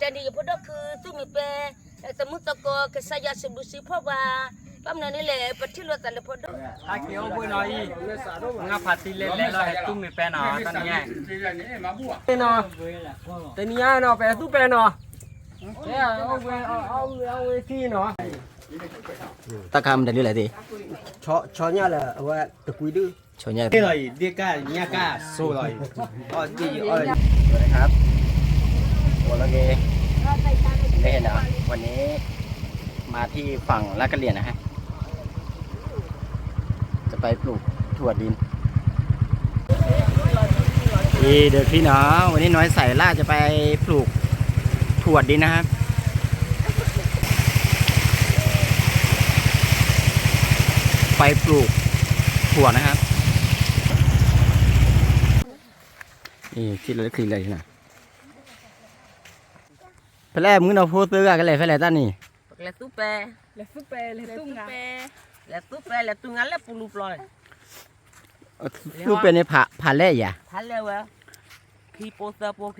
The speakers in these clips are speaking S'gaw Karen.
တၢ်ဒ်ယဖိဒိၣ်ခုသူၣ်မံၤပဲ, သမုၣ်သကိး ကစၢ်ယွၤစံးဘျုးစံးဖှိၣ်ပှၤ, ဘၣ်မနုၤန့ၣ်လဲၣ် ပထံၣ်လိာ်သးလၢဖိဒိၣ်, ဟဲက့ၤအိၣ်ဘှံးနီၤအံၤ, ငါဖးတံၢ်လဲလဲလီၤ ဟဲသူၣ်မံၤပဲနီၤ တနံၤညါ, တနံၤညါနီၤ ပဟဲသူၣ်ပဲနီၤ, အဝဲသံနီၤ, တၢ်ခါမတၤဒ်လဲၣ်သ့ၣ်, ဆီညၣ်လၢအဝဲတကွံဒု, ဆီညၣ်လၢ ဒ့ၣ်ကၢ်ညၣ်ကၢ်ဆိလီၤ, အီၣ်တံၢ်အီၣ်လၢ ครับ โอเค นี่นะ วันนี้มาที่ฝั่งลาดกะเหรี่ยงนะฮะ จะไปปลูกถั่วดิน นี่เดี๋ยวพี่น้อง วันนี้น้อยใส่ล่าจะไปปลูกถั่วดินนะครับ ไปปลูกถั่วนะครับ นี่ที่เราได้คลีนเลยนะ ဖဲလဲၣ်မုၣ်ကနီၤဖိသၢဂၤကလဲၤဖဲလဲၣ်တၢ်န့ၣ်, လဲၤသူၣ်ပဲ, လဲၤသူၣ်ပဲ, လဲၤသူၣ်ပဲ, လဲၤသူၣ်ငါလၢပူၤလူၤပျီ, သူၣ်ပဲန့ၣ်ဖးလဲၣ်ယၤ, ဖးလဲၣ်ဝဲ, ခံပိသၢပိချ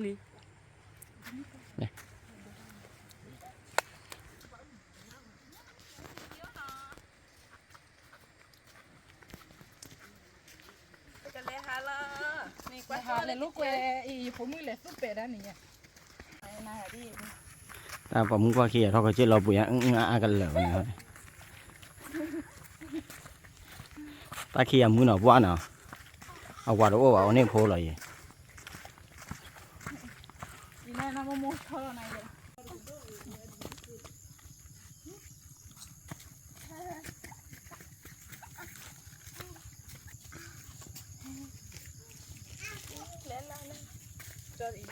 ံ ကလဲၤဟးလီၤ, လဲၤဟးလဲၤလိာ်ကွဲ, အံၤ ယဖိမုၣ်လဲၤသူၣ်ပဲဒၣ်န့ၣ်ညါ, တၢ်ပိာ်မုၣ်ကွၢ်ခံဂၤထီၣ်ကစ့ၢ်လီၤပူၤညါ အအါကလၢာ်ဝဲန့ၣ်, တၢ်ခံဂၤမုၣ်နီၤပှၢ်နီၤ, အဝၤတအိၣ်ဘၣ် အီၤန့ၣ်ဖိလီၤအံၤ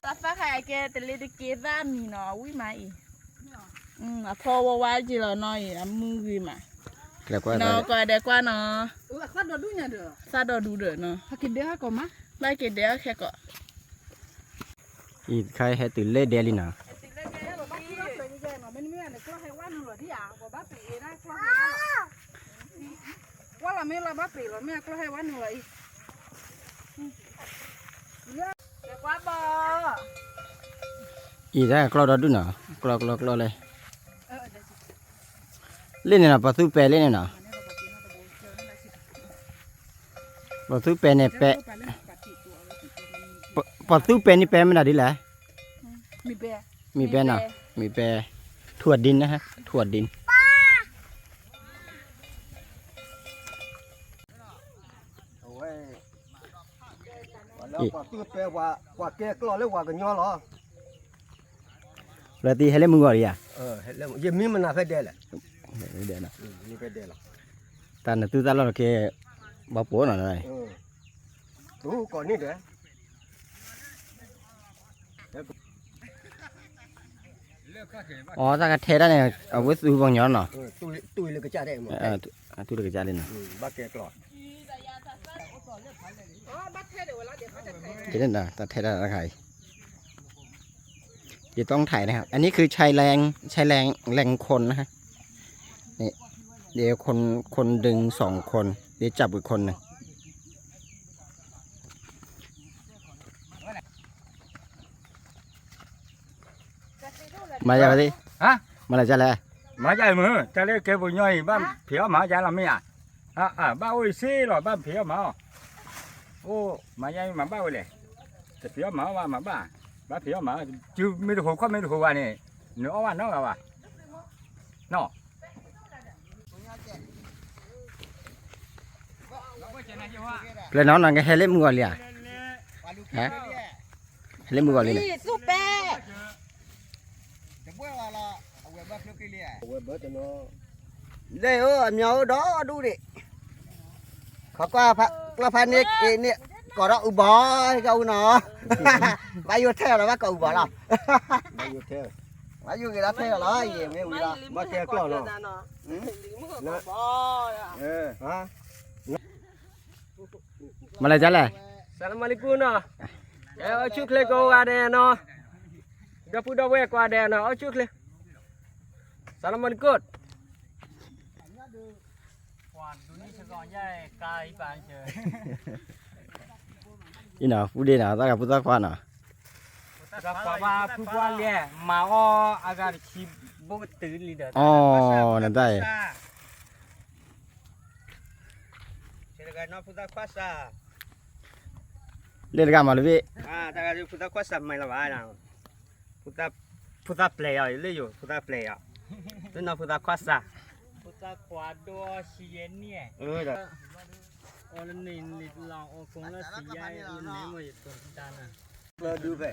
တၢ်သၣ်ခါအကဲတလ့တက့သၣ်မံၤနီၤ အဝံၣ်မးအံၤ, အဖီဝါဝါက့ၤလီၤနီၤအံၤ အမုၢ်ဂ့ၤမး, နီၤကီးဒဲးကွၢ်နီၤ, သၣ်ဒီဒူဒီးနီၤ, ဘၣ်က့ၤဒဲးအီၣ်ခဲကိး အံၤတခါဟဲတုၤလၢဒဲလံနီၤ, ကွၢ်လီၤမ့ၢ်လီၤဘၣ်ပ့ၤလီၤမ့ၢ်အကျီၢ်ဟဲဝါနုာ်လီၤအံၤ, အံၤတၢ်ကျီၢ်ဒီဒူၣ်နီၤ, ကျီၢ်ကျီၢ်ကျီၢ်လဲၣ်, လ့ၣ်န့ၣ်နီၤ ပှၤသူပဲလ့ၣ်န့ၣ်နီၤ, ပှၤသူပဲန့ၣ်ပဲ, ပှၤသူပဲန့ၣ်ပဲမနုၤဒ်လဲၣ်, မ့ၢ်ပဲနီၤ, မ့ၢ်ပဲ, ถั่วดินนะฮะ ถั่วดิน ပှၤသူပဲ ပှၤကဲကျီၢ်လၢပှၤကညီလီၤ, လၢတံၤဟဲလၢမုၢ်ဂီၤလံဧါ, ယမံမနၤဖဲဒဲလဲၣ်, တၢ်နသူတၢ်လီၢ်တက့ၢ်, ဘၣ်ပိာ်နီၤ, သူကိးန့ၣ်ဒီး အီ တၢ်ကထဲတၢ်န့ၣ် အဝဲသူပှၤကညီနီၤ, သူလၢကစၢ်လံနီၤ, တၢ်ထဲတၢ်တခါအံၤ, เดี๋ยวต้องถ่ายนะครับ อันนี้คือใช้แรง ใช้แรง แรงคนนะฮะ นี่ เดี๋ยวคน คนดึงสองคน เดี๋ยวจับอีกคนหนึ่ง မၤယၤဝဲသ့ၣ်, ဟါ, မၤလၢကလဲၣ်, မၤယၤမုၢ် တၢ်လၢကဲပှၤကညီအံၤ ဘၣ်ဖံးအီၣ်မၤအီၣ်ယၤလီၤမ့ၢ်ဧါ, ဘၣ်အိၣ်အံၤစ့လီၤ ဘၣ်ဖံးအီၣ်မၤအီၣ်, အိၣ် မၤယၤအံၤမၤဘၣ်ဝဲလဲၣ်, တဖံးအီၣ်မၤအီၣ်ဘၣ်မၤဘၣ်, ဘၣ်ဖံးအီၣ်မၤအီၣ်, မ့ၢ်တဟူးခီၣ်မ့ၢ်တဟူးဝါန့ၣ် နအီၣ်ဘၣ်နီတဂၤဘၣ်, နီၢ် ပျဲၢ်နီၤ နကဟဲလၢမုၢ်ဂီၤလံဧါ, ဟဲလၢမုၢ်ဂီၤလံန့ၣ်, သူပဲ, ဒဲအိၣ်အမၠိအိၣ်ဒီဒူၣ်ဒံး, ခီကွၢ်ကျီၢ်ဖးန့ၣ်က့ၤန့ၣ်, ကိးဒီးအူဘီ, ဟဲကီးအူနီၤ, ဘၣ်ယိၣ်ထဲလီၤ ဘၣ်ကိးအူဘီလီၤ, ဘၣ်ယိၣ်ဂ့ၤလီၤထဲလီၤ ယမ့ၢ်ဝံၤလီၤ, ဘၣ်ကဲကျီၢ်နီၤ မၤလၢကလဲၣ်, စလမလိကူနီၤ, အဲ အိၣ်ဆူၣ်ချ့ကိးဂၤဒဲးနီၤ, ဒီပုၢ်ဒီဝဲၢ်ကိးဂၤဒဲးနီၤ အိၣ်ဆူၣ်ချ့, စလမလိကူ, အံၤနီၤ ပူဒ့နီၤ သၣ်ဂၤပူသၣ်ခွါနီၤ, တၢ်ကွၢ်ဘၣ်ဖုပှၢ်လဲၣ် မၤအီၣ်အဂၤတဆံဘိကတုၤလံဒီး အိ နတၢ်အံၤ လၢတဂၤမၤလၢဘ့ၣ် ဖုသၣ်ခွါစၢ်မၤလၢၤဘၣ်, ဖုသၣ်ပျဲၤအီၤ လၢယိာ် ဖုသၣ်ပျဲၤအီၤ, လၢနီၢ်ဖုသၣ်ခွါစၢ်, ဖုသၣ်ခွါဒိၣ်ဆံယဲၢ်နံၣ်, အီၤလၢန့ၣ်လီၤ အီၤကိးလၢဆံယဲၢ်နံၣ်မ့ၢ်ယတိၤတၢ်နၤ, သၢဒုဖဲ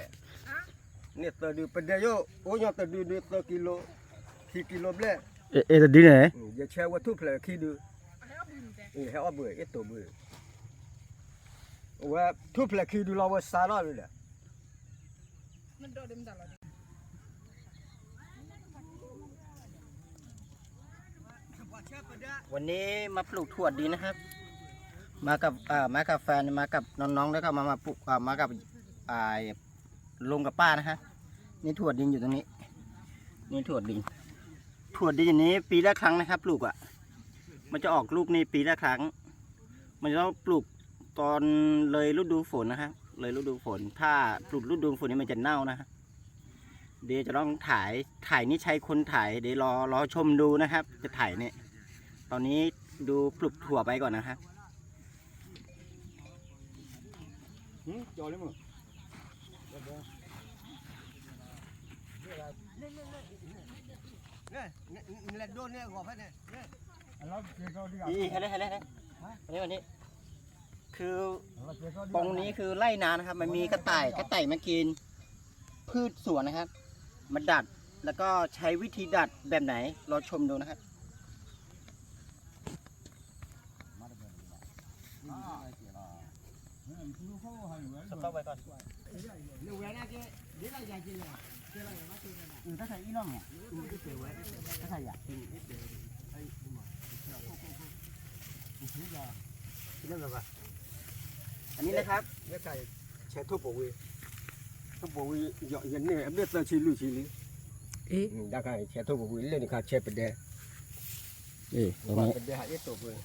န့ၣ်သၢဒု ပဒဲယိၣ် အိၣ်ညီတဒုဒု သၢကံလိ ခံကံလိဘျဲၣ်, အဲၣ်တဒုန့ၣ် ယဆဲးဝဲထူၣ်ဖျဲးခံဒု, ဟဲအီၣ်ဘှံး အ့ၣ်တိာ်ဘှံး, အဝဲထူၣ်ဖျဲးခံဒုလီၤ ဝဲစါထီၣ်ဒုဒီး วันนี้มาปลูกถั่วดินนะครับ มากับอ่ามากับแฟนมากับน้องๆแล้วก็มามาปลูกอ่ามากับอ่าลุงกับป้านะฮะ นี่ถั่วดินอยู่ตรงนี้ นี่ถั่วดิน ถั่วดินอย่างนี้ปีละครั้งนะครับ ปลูกอ่ะ มันจะออกลูกนี่ปีละครั้ง มันจะต้องปลูกตอนเลยฤดูฝนนะครับ เลยฤดูฝน ถ้าปลูกฤดูฝนนี่มันจะเน่านะฮะ เดี๋ยวจะต้องถ่าย ถ่ายนี่ใช้คนถ่าย เดี๋ยวรอ รอชมดูนะครับ จะถ่ายเนี่ย ตอนนี้ดูปลูกถั่วไปก่อนนะครับ คือตรงนี้คือไร่นานะครับ มันมีกระต่าย กระต่ายมากิน พืชสวนนะครับ มาดัด แล้วก็ใช้วิธีดัดแบบไหน รอชมดูนะครับ สต็อปไว้ก่อน อันนี้นะครับ ဆဲးထိၣ်ပဝံၤ ထိၣ်ပဝံၤ ယန့ၢ်အဘ့ၣ်သၢဆံလွံၢ်ဆံလံ အ့ ဒၣ်ခါဆဲးထိၣ်ပဝံၤ လၢန့ၣ်ခါ ဆဲးပဒဲ အ့ ပဒဲဟးအ့ၣ်တိာ်ပှဲၤ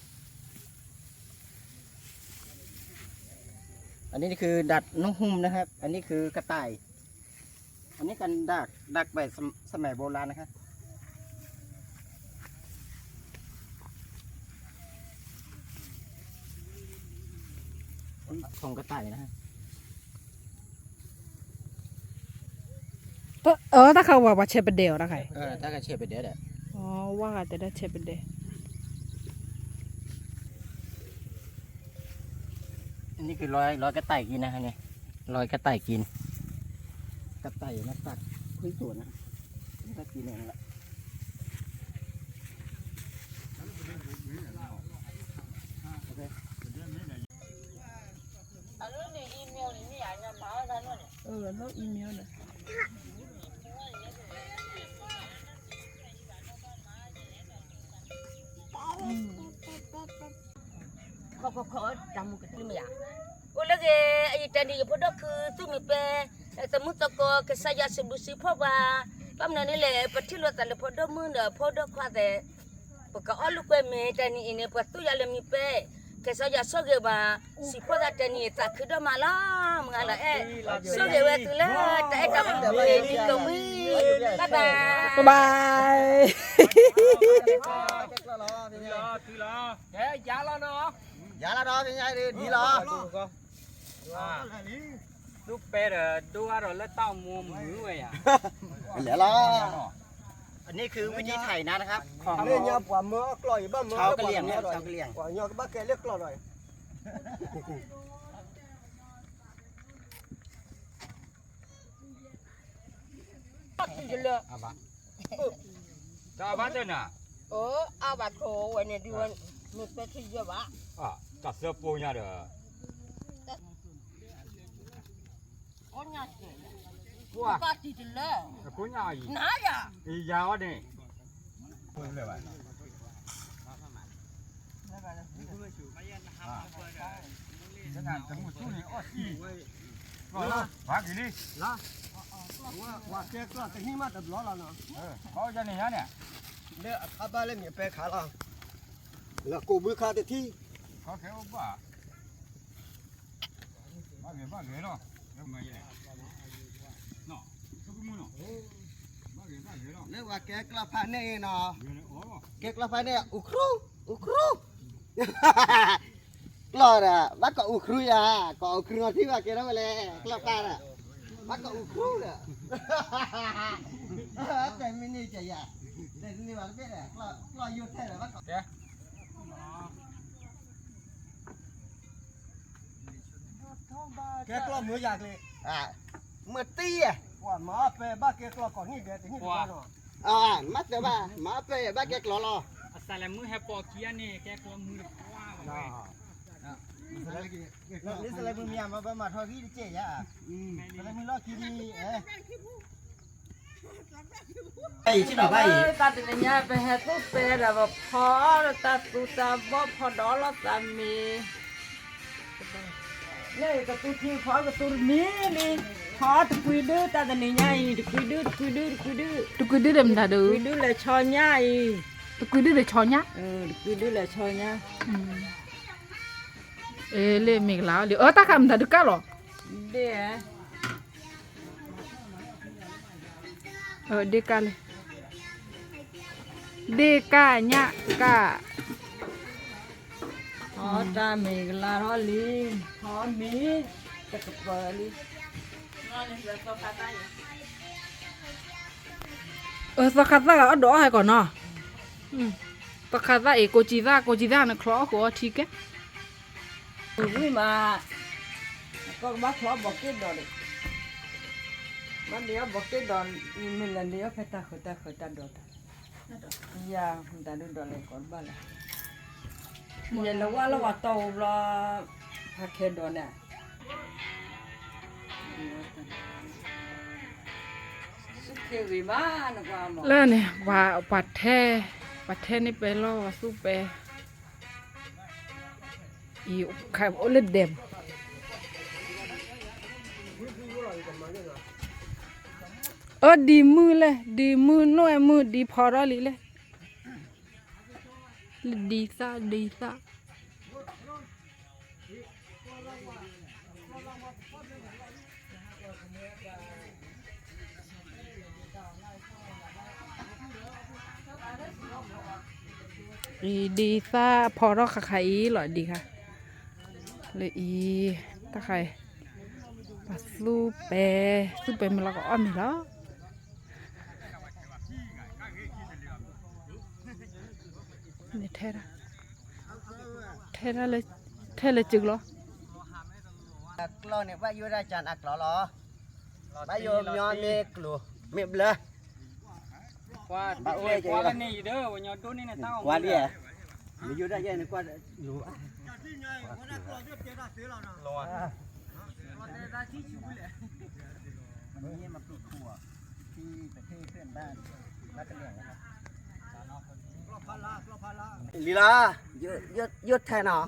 อันนี้คือดัดนกฮูกนะครับ อันนี้คือกระต่าย อันนี้การดัด ดัดแบบสม- สมัยโบราณนะครับ ของกระต่ายนะฮะ တၢ် အၢ တၢ်ခါဝဲပှၤဆဲးပဒဲအီၤတၢ်ခါအံၤ เออ ถ้ากระเฉดไปเดี๋ยวแหละ အိ ဝါဂၤတဲဒၣ်ဆဲးပဒဲ อันนี้คือรอย รอยกระต่ายกินนะครับเนี่ย รอยกระต่ายกิน กระต่ายมาตัดพืชสวนนะ มันก็กินเองแหละ အနီၢ်အံၤမ့ၢ်န့ၣ် ခီခီခီ တၢ်မူကတၢၢ်မ့ၢ်ဧါ, အိၣ်လၢဂ့ၤ အယတၢ်န့ၣ် ယဖိဒိၣ်ခုသူၣ်မံၤပဲ, သမုၢ်သကိး ကစၢ်ယွၤစံးဘျုးစံးဖှိၣ်ပှၤ, ဘၣ်မနုၤန့ၣ်လဲၣ် ပထံၣ်လိာ်သးလၢဖိဒိၣ်မုၣ်ဒီးဖိဒိၣ်ခွါသ့ၣ် ပကအီၣ်လုၢ်ကွဲမ့ၢ်တၢ်နံၤအံၤန့ၣ် ပှၤသူၣ်ယၤလၢမံၤပဲ, ကစၢ်ယွၤဆိၣ်ဂ့ၤဘၣ်, စံးဖှိၣ်သးတၢ်နံၤအံၤသးခုဒိၣ်မးလီၤ, မုၢ်ဂၤလီၤအဲၣ်, ဆိၣ်ဂ့ၤဝဲသုလၢတၢ်အဲၣ်တၢ်ကွံမ့ၢ်ဒ်သိးဝံၤ, bye bye, bye bye, သုလီၤ, သုလီၤ, ယၤလီၤနီၤ, ယၤလီၤနီၤ, ဒ်လီၤ သူပဲဒီးဒိၣ်အါဒီးလၢတၢ်အိၣ်မူမုာ်ဝဲယၤ, လဲၤလီၤ, อันนี้คือวิธีไถนานะครับ ของชาวกะเหรี่ยงนะครับ ชาวกะเหรี่ยง ပှၤကညီကဘၣ်ကဲလၢကျီၢ်ဒီး တၢ်ဘၣ်တနၤ, အိ အဘၣ်ထိၣ်ဝဲန့ၣ် ဒုးဝဲန့ၣ်ပဲထံယဲဘၣ်, တၢ်သၢပိညါဒီး, ပှၤ, ကိညါအံၤ, နၤယၤ, ယၤအီၤန့ၣ် တမုၢ်ဆူၣ်န့ၣ်အီၣ်စံၣ်, ပှၤက့ၤလံ, ပှၤကဲကျီၢ်တနံၣ်မးတဘျီလီၤနီၤ, ပှၤအီၣ်ယၤန့ၣ်ယၤန့ၣ်, လၢအခါဘၣ်လၢမ့ၢ်ပဲခါလီၤ, လၢကိးဘုခါတထံၣ်, ခီခဲအိၣ်ဘၣ်, ဘၣ်ဂ့ၤဘၣ်ဂ့ၤလီၤ, မၤယလဲၣ် ဝဲကဲကျီၢ်ဖးန့ၣ်နီၤ, ကဲကျီၢ်ဖးန့ၣ် အူခရူ, အူခရူ, ကျီၢ်ဒီး ဘၣ်ကိးအူခရူယၤ, ကိးအူခရူနီၤထံၣ်ဘၣ်ကဲထီၣ်ဝဲလဲၣ်, ကျီၢ်ဖးဒီး ဘၣ်ကိးအူခရူဒီး, တဲမ့ၢ်န့ၣ်ကယၤ, တဲန့ၢ်ဘၣ်တဘ့ၣ်ဒီး ကျီၢ်ယိၣ်ထဲဒီးဘၣ်ကိး ကဲကျီၢ်မုၢ်ယၤကျ့, မုၢ်တံၢ်, ပှၤမၤအီၣ်ပဲဘၣ်ကဲကျီၢ်ကိးနံၣ်ဒဲးတနံၣ်ဘၣ်နီၤ, မၤပဲဘၣ်ကဲကျီၢ်လီၤ, အစးလဲၤမုၢ်ဟဲပိာ်ခံဂၤန့ၣ် ကဲကျီၢ်မုၢ်တပှၢ်ဘၣ်ဝဲ, လၢလၢစလဲၤမုၢ်မံၤမၤဘၣ်မၤထီၣ်ဂံၢ်တကဲယၤ, တၢ်တနံၤညါ ပဟဲသူၣ်ပဲဒီး ပဖီတၢ်သူတၢ်ဘီၣ် ဖီဒီးလီၤသးမ့ၤ, လၢကသူထံဖီကသူတမံၤလံ, ဖီတကွံဒု တၢ်တနံၤညါအံၤ တကွံဒု တကွံဒု တကွံဒု, တကွံဒုဒီးမတၤဒု, တကွံဒုလဲၤဆီညါအံၤ, တကွံဒုလဲၤဆီညါ, တကွံဒုလဲၤဆီညါ, လၢမ့ၢ်ကလါလံ အၢ တၢ်ခးမတၤဒုကၢ်လီၤ, ဒ့ၣ် ဒ့ၣ်ကၢ်လဲၣ်, ဒ့ၣ်ကၢ်ညၣ်ကၢ်, အတၢ်မ့ၢ်ကလါထီၣ်လံ, အမံၤ, တကပၤလံ, အၢ သီခါသၣ်ဂၤအီၣ်ဒိးအီၣ်ဟဲကီးနီၤ, သီခါသၣ်အံၤ ကိးကံသၣ် ကိးကံသၣ်န့ၣ် ချီအီၣ်ဃုာ်အီထံကဲ ဝံၤမး, ကီၢ်ကဘၣ်ချီဘီးက့ၣ်ဒီးဒီး, ဘၣ်ဒ့အီၣ်ဘီးက့ၣ်ဒီး, မ့ၢ်လဲၤဒ့အီၣ်ဖဲတၢ်ဃုာ်တၢ်ဃုာ်တၢ်ဒိးတၢ်, ယၤမတၤဒုဒီးလဲၤကိးတဘၣ်လဲၣ်, ယလဲၤဝဲလၢဝၤတီၢ်အိၣ်ဘျီ, ဟးခဲဒီးန့ၣ် လၢန့ၣ် ပှၤထဲ, ပှၤထဲန့ၣ်ပဲလီၤ ပှၤသူပဲ, အံၤ အိၣ်လၢဒဲး, အၢ ဒံမုၢ်လဲၣ် ဒံမုၢ် နိၣ်အဲၣ်မုၢ် ဒံဖီထီၣ်လံလဲၣ်, လၢဒံသၣ်ဒံသၣ် အံၤဒံသၣ်ဖီထီၣ်ခါခါအံၤလီၤ ဒံခါ, လၢအံၤ, တၢ်ခါအံၤ, ပှၤသူပဲ, သူပဲမ့ၢ်လီၤကအီၣ်မ့ၤလီၤ, န့ၣ်ထဲဒၣ် ထဲလၢ, ထဲလၢစုကလီၤ, ကျီၢ်န့ၣ် ဘၣ်ယိၣ်ဒၣ်ကၢ်အကျီၢ်လီၤ, ဘၣ်ယိၣ်မ့ၢ်မ့ၢ်ကျိၤ, မ့ၢ်ဘျၢ, ဘၣ်အိၣ်ဝဲကၢ်, ကွၢ်လံ, မ့ၢ်ယိၣ်ဒၣ်ယဲန့ၣ်ကွၢ်လိၤဘၣ် လံလီၤ, ယိၣ်ထဲနီၤ,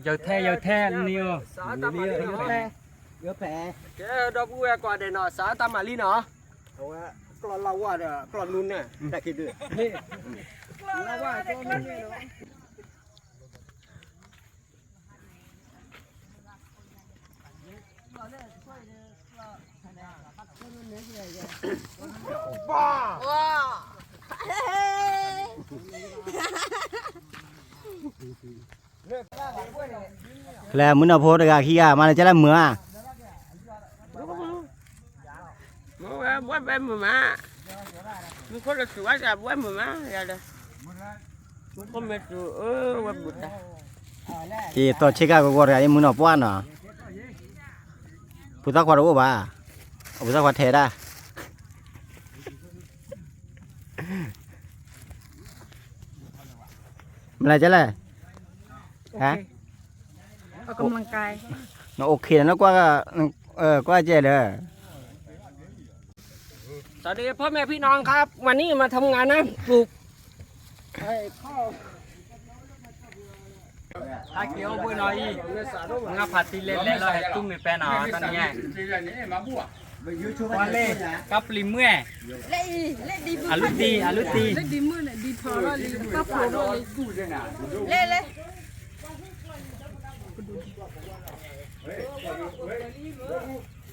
ယိၣ်ထဲ ယိၣ်ထဲန့ၣ်, ယိ�်ဖဲ, ကဲဒီပုၢ်ဝဲၢ်ကွၢ်ဒဲးနီၤ စးတၢ်မၤလံနီၤ, အဝဲကျီၢ်လၢဝါဒီး ကျီၢ်နူန့ၣ် တၢ်ခံဒု, လၢဝါကျီၢ်နူန့ၣ်လီၤ. ဖဲလဲၣ် မုၢ်နီၢ်ဖိတဂၤခံဂၤ မၤလၢကဲလၢမုာ်ဧါ, မ့ၢ်ဝဲဘှဲၣ်ပဲမုာ်မး, မူခိၣ်လၢသူဝဲတဂၤဘှဲၣ်မုာ်မး, မူခိၣ်မ့ၢ်သူအၢဝဲဘူးတၢ်, က့ၤသီၣ်ဆ့ကၤကဝီၤတဂၤအံၤ မုၢ်နီၢ်ပှၢ်နီၤ, ဖုသၣ်ခွါတအိၣ်ဘၣ်, ဖုသၣ်ခွါထဲဒၣ် မနုၤလဲၣ်, ဟါ, ออกกำลังกาย, နအိၣ်ခ့ဒီး နကွၢ်, ကွၢ်ကဲလၢ สวัสดีพ่อแม่พี่น้องครับ วันนี้มาทำงานนะ ปลูก ไอ้ข้าว အက့ၤအိၣ်ဘှံးနီၤအံၤ, ငါဖးတံၢ်လဲၤလဲၤလီၤဟဲတူၢ်မ့ၢ်ပဲနီၤ တနံၤညါ, ပှၤလ့, ကပျံၤမွဲၢ်, အလုတံၢ် အလုတံၢ်, လဲၤလဲၤ,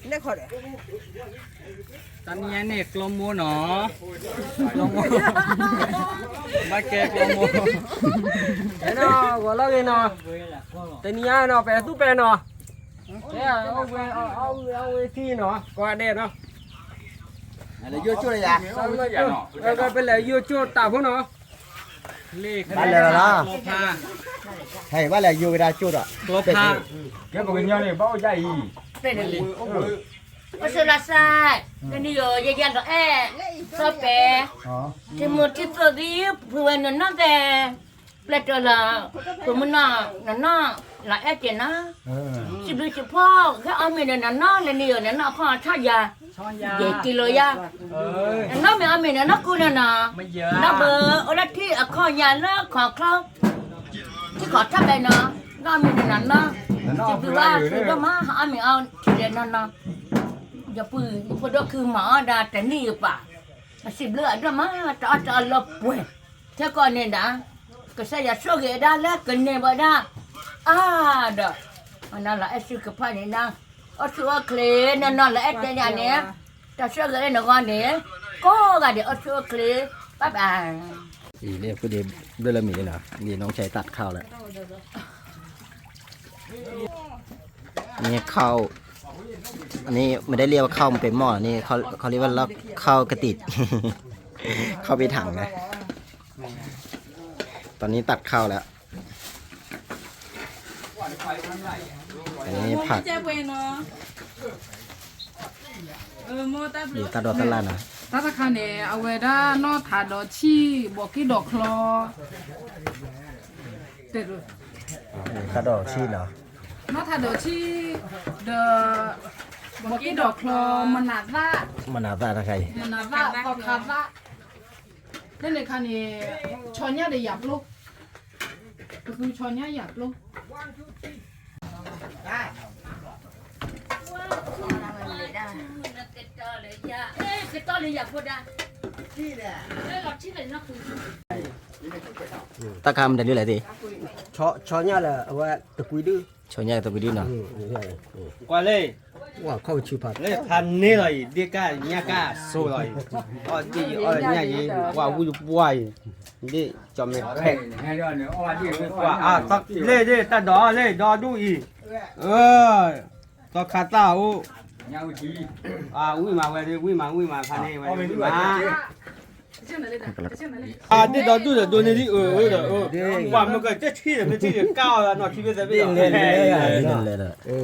န့ၣ်ခီဒီး တနံၤအံၤန့ၣ် ကျီမိၢ်နီၤ, ကျီမိၢ်, ဘၣ်ကဲကျီမိၢ်, ဂီၤလီၤဂ့ၤနီၤ, တနံၤအံၤနီၤ ပသူပဲနီၤ, အဝဲထံနီၤ ကွၢ်ဒဲးနီၤ, ပလဲၤယိၣ်ကၠိတၢ်ဖိနီၤ, ဘၣ်လဲၤလီၤ, ဟဲ ဘၣ်လဲၤယိၣ်ကဒါကၠိဒီး, ကဲပကညီန့ၣ် ဘၣ်အိၣ်ဒ်အံၤ, အိၣ်ဆိးလီၤစဲး, ကနံၣ်ယိၤယဲယဲလီၤအဲၣ်, စီၤပဲ, ထံမူထံသိးသံ, ဖုဝဲနီၢ်နီၢ်သဲ, ပျဲၢ်တၢ်လီၤ, ဖိမုၣ်နီၢ်နီၢ်, လီၤအဲၣ်က့ၤနီၤ, စံးဘျုးစံးဖှိၣ် ဟဲအီၣ်မ့ၤဒီးနီၢ်နီၢ်လၢနံၣ်ယိၤနီၢ်နီၢ်အခီၣ်ထီၣ်ယၤ, ယဲက့ၤလီၤယၤ, နီၢ်မ့ၢ်အီၣ်မ့ၤနီၢ်နီၢ်ကူနီၤနီၤ, နီၢ်ဘၢအိၣ်လၢထံအခီၣ်ညါလၢခီၣ်ချီ ထံခီၣ်ထၢၣ်ဘဲနီၤ, နီၢ်မ့ၢ်နီၤနီၤ, စံးဘျုးဘၣ်သုဒိၣ်မး ဟးအီၣ်မ့ၤအီထံလဲနီၤနီၤ, ယပုၢ်ယဖိဒိၣ်ခုမၤအီၣ်ဒၣ်တနံၣ်ယပၢ်, စံးဘျုးအဒိၣ်မး တအီၣ်တအီလီၤပှဲၤ, ထဲကီးန့ၣ်ဒၣ်, ကစၢ်ယွၤဆိၣ်ဂ့ၤဒၣ်လၢကန့ၢ်ဘၣ်ဒၣ်, အါဒီး, မနၤလီၤအဲၣ်စုကဖၣ်န့ၣ်ဒၣ်, အိၣ်ဆူၣ်အိၣ်ချ့နီၤနီၤ လီၤအဲၣ်တဲန့ၣ်န့ၣ်, တၢ်ဆိၣ်ဂ့ၤလၢနဂီၢ်န့ၣ်, ကိးဂၤဒဲး အိၣ်ဆူၣ်အိၣ်ချ့, ဘၣ်ဘၣ်. အံၤန့ၣ် ဖုဒ့ဘျၢလၢမံၤန့ၣ်နီၤ, ဒ့ น้องชาย ตัดข้าวแล้ว, นี่ข้าว, อันนี้ไม่ได้เรียกว่าข้าว มันเป็นหม้อ นี่เขาเขาเรียกว่าข้าวกระติด ข้าวไปถังนะ ตอนนี้ตัดข้าวแล้ว อันนี้ผัก တၢ်ဒီးတၢ်လၢ်နီၤ, တၢ်တခါန့ၣ် အဝဲဒၣ်နီၢ်ထးဒီးဆံၣ် ဘီးက့ၢ်ဒီးချီ, တၢ်ဒီးဆံၣ်နီၤ, နီၢ်ထးဒီးဆံၣ်, ဒီး, ဘီးက့ၢ်ဒီးချီ, မနၤသၣ်, မနၤသၣ်တခါအံၤ, မနၤသၣ်, သီခါသၣ်, လၢန့ၣ်ခါန့ၣ်, ဆီညၣ်ဒီးယၤပျိ, ပသူဆီညၣ်ယၤပျိ တၢ်ခါမတၤဒ်လဲၣ်သ့ၣ်, ဆီညၣ်လၢအဝဲတကွံဒု, ဆီညၣ်တကွံဒုနီၤ, ကွၢ်လၢ, လၢဖးန့ၢ်လီၤအံၤ ဒ့ၣ်ကၢ်ညၣ်ကၢ်စိလီၤအံၤ, အီၣ်ဒ့ၣ်အံၤအီၣ်ညၣ်အံၤ ပှၤဝံပှၢ်အံၤ, ဒ့ၣ်ကၠီမဲာ်ခဲ, လၢဒ့ၣ်တၢ်ဒိးလၢဒိဒူၣ်အံၤ, သီခါသၣ်အိၣ်, ဝံၣ်မးဝဲဒၣ် ဝံၣ်မး ဝံၣ်မး ဖးန့ၢ်ဝဲဒၣ် ဝံၣ်မး အဒ့ၣ်ဒီဒူၣ်ဒီးဒိန့ၢ်ဒံးအၢအၢဒီးအၢ, ပှၤမ့ၢ်ကတထံၣ်ဒီးမ့ၢ်ထံၣ်ဒီးကၢ်အီၤဒီးနီၢ်ထံဝဲသဲဘ့ၣ်အီၤ,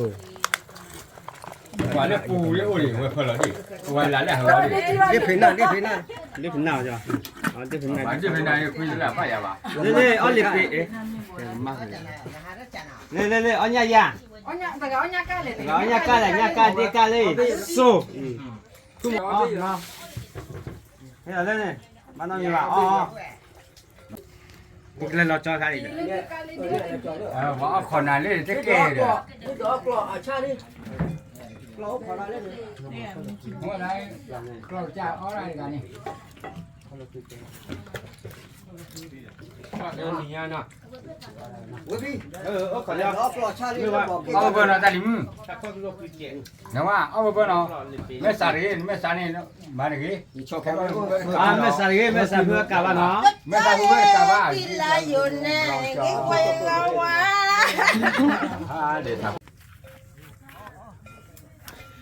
ပှၤလၢပူၤလၢအိၣ်န့ၣ် ဝဲဖၢလီၤဒံး, ပှၤလၢလၢဟးလီၤဒံး, ဒ့ၣ်ဖံးနၢ် ဒ့ၣ်ဖံးနၢ်, ဒ့ၣ်ဖံးနၢ်, ဒ့ၣ်ဖံးနၢ်, လၢအီၣ်လံာ်ပ့ၤ, လၢလၢလၢ အီၣ်ညၣ်ယၤ, အီၣ်ညၣ်ကၢ်လဲၣ် ညၣ်ကၢ်ဒ့ၣ်ကၢ်လၢ, ဆိ လၢန့ၣ်, ဘၣ်နီၢ်မံၤဘၣ်အီၣ်, ပကလဲၤလီၤကၠီခါအံၤဒီး, ပှၤအီၣ်ခိးနၤလၢတကဲဒီး, ကျီၢ်အီၣ်တဂၤန့ၣ်, အီၣ်ဘၢဘၢနီၤ တၢ်လံၤမုၣ်, နဝဲအီၣ်ဘၢဘၢနီၤ, မဲာ်စးတဂ့ၤ မဲာ်စးန့ၣ်, မၤတဂ့ၤ, မဲာ်စးတဂ့ၤ မဲာ်စးဖုကးဘၣ်နီၤ, မဲာ်စးဖုကးဘၣ်, အံၤ ပှၤကညီအီၣ်မ့ၤလံနီၤ, အံၤကျီၢ်ဒံးဘၣ်အီၣ်ဆၣ်အံၤနီၤ, န့ၣ်ပှၤဆၣ်တဃၣ်ဃၣ်ယါအံၤ, ဝဲနီၢ်လီၢ်ဂ့ၤမး, မ့ၢ်ကိးန့ၢ်ယါအံၤ, နီၢ်ဘီၣ်ကါအီၣ်ဝဲ, အီၣ်ဝ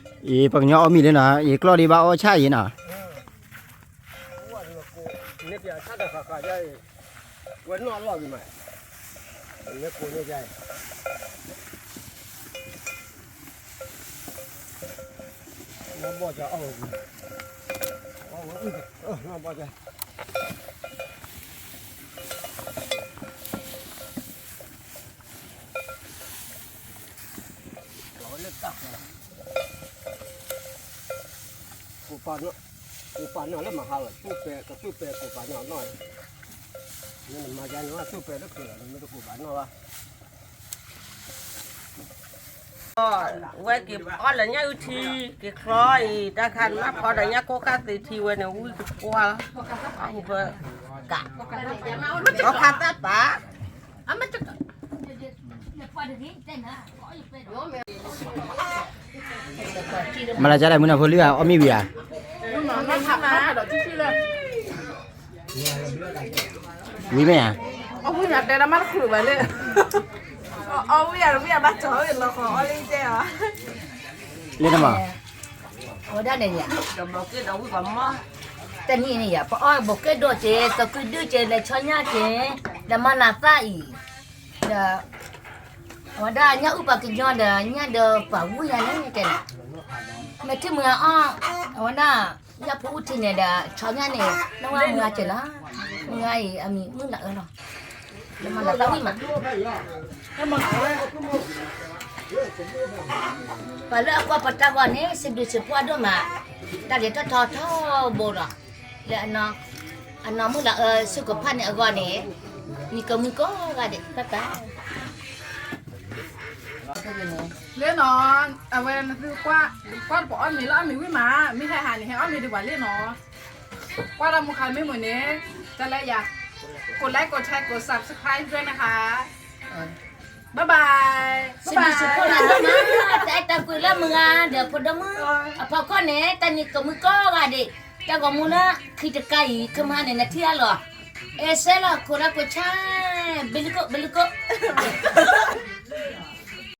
ဲ, နီၢ်ဘီၣ်ကါ ကိးပာ်နီၣ်, ကိးပာ်နီၣ်လၢမဟါလီၤ, သူၣ်ပဲ, ကသူၣ်ပဲကိးပာ်နီၣ်နီၣ်, မ့ၢ်နမၤယါန့ၣ် သူၣ်ပဲလၢခုးလီၤ, နမ့ၢ်တကိးပာ်နီၣ်ဘၣ်, ဝဲက့ၤအီၣ်လၢညၣ်အုၣ်ထံ, က့ၤချီအံၤ တၢ်ခါန့ၣ် မ့ၢ်ဖီဒီးညၣ်ကိၢ်ကၢ်သ့ထံဝဲန့ၣ် ဝံၣ်ကကွၢ်လီၤ, အဟူးဘၢကး, သီခါသၣ်ပာ်, မၤလၤကလဲၣ် မုၢ်နၤဖိလံဧါ အီၣ်မ့ၢ်ဝံၤဧါ, ဝံၤမ့ၢ်ဧါ, အီၣ်ဝံၤ တဲတၢ်မၤတချုးဘၣ်လၢ, အီၣ်ဝံၤ အီၣ်ဝံၤ အဘၣ်ကၠီလီၤဃီ အီၣ်လၢယတဲအီၤ, လၢနမၤ အဝဲဒၣ်န့ၣ်ယါ, တနံၤန့ၣ်ယါ ပအီၣ်ဘိးကဲဒိၣ်က့ၤ သကုၤဒုက့ၤ လဲၤဆီညၣ်က့ၤ, ဒီးမၤနၤသၣ်အံၤ, ဒီး အဝဲဒၣ်ညၣ်အုၣ်ပှၤကညီဒီး ညၣ်ဒီးပှၤဝူၢ်ညါန့ၣ်တဲလီၤ, မ့ၢ်ထံၣ်မုၢ်ဂၤအီၣ်, အဝဲဒၣ် ညၣ်ဖိအူထံန့ၣ်ဒီး ဆီညၣ်န့ၣ် နဝဲမုၢ်ဂၤက့ၤလီၤ, မုၢ်ဂၤအံၤ အမံၤမုၢ်လၢအၢလီၤ, လၢမၤနၤသၣ်ဝံၤမး ပှၤလၢအကွၢ်ပတၢ်ဂီၤန့ၣ် စံးဘျုးစံးဖှိၣ်ဒိၣ်မး, တၢ်လဲၤထီၣ်ထီထီဘိဒီး, လၢ အနီၢ်မုၢ်လၢအၢ ဆူကဖၣ်န့ၣ်အဂီၢ်န့ၣ်, နံၤကမုၢ်ကိးဂၤဒဲး တၢ်တၢ် လၢနီၤ, အဝဲနသုကွၢ်, ကွၢ်တပအီၣ်မ့ၤလၢအီၣ်မ့ၤဝံၤမး, မ့ၢ်ဟဲဟးန့ၣ် ဟဲအီၣ်မ့ၤဒံးပှၤလၢနီၤ, ကွၢ်တၢ်မူခါမ့ၢ်မုာ်န့ၣ်, တၢ်လၢယၤ, ကိး like ကိး share ကိး subscribe ဒၣ်နၤဟါ, bye bye, စံးဘျုးစံးဖှိၣ်နၤဒိၣ်မး, တၢ်အဲၣ်တၢ်ကွံလၢမုၢ်ဂၤဒီးဖိဒိၣ်မုၣ်, အဖီခိၣ်န့ၣ် တၢ်နံၤကမုၢ်ကိးဂၤဒဲး, တၢ်ဂီၤမူလၢခံတကါအံၤ ခဲမုၢ်ဟါန့ၣ် နထံၣ်အလီၤ, အဲၣ်စဲလီၤ ကိး like ကိး share, ဘ့လံကိး ဘ့လံကိး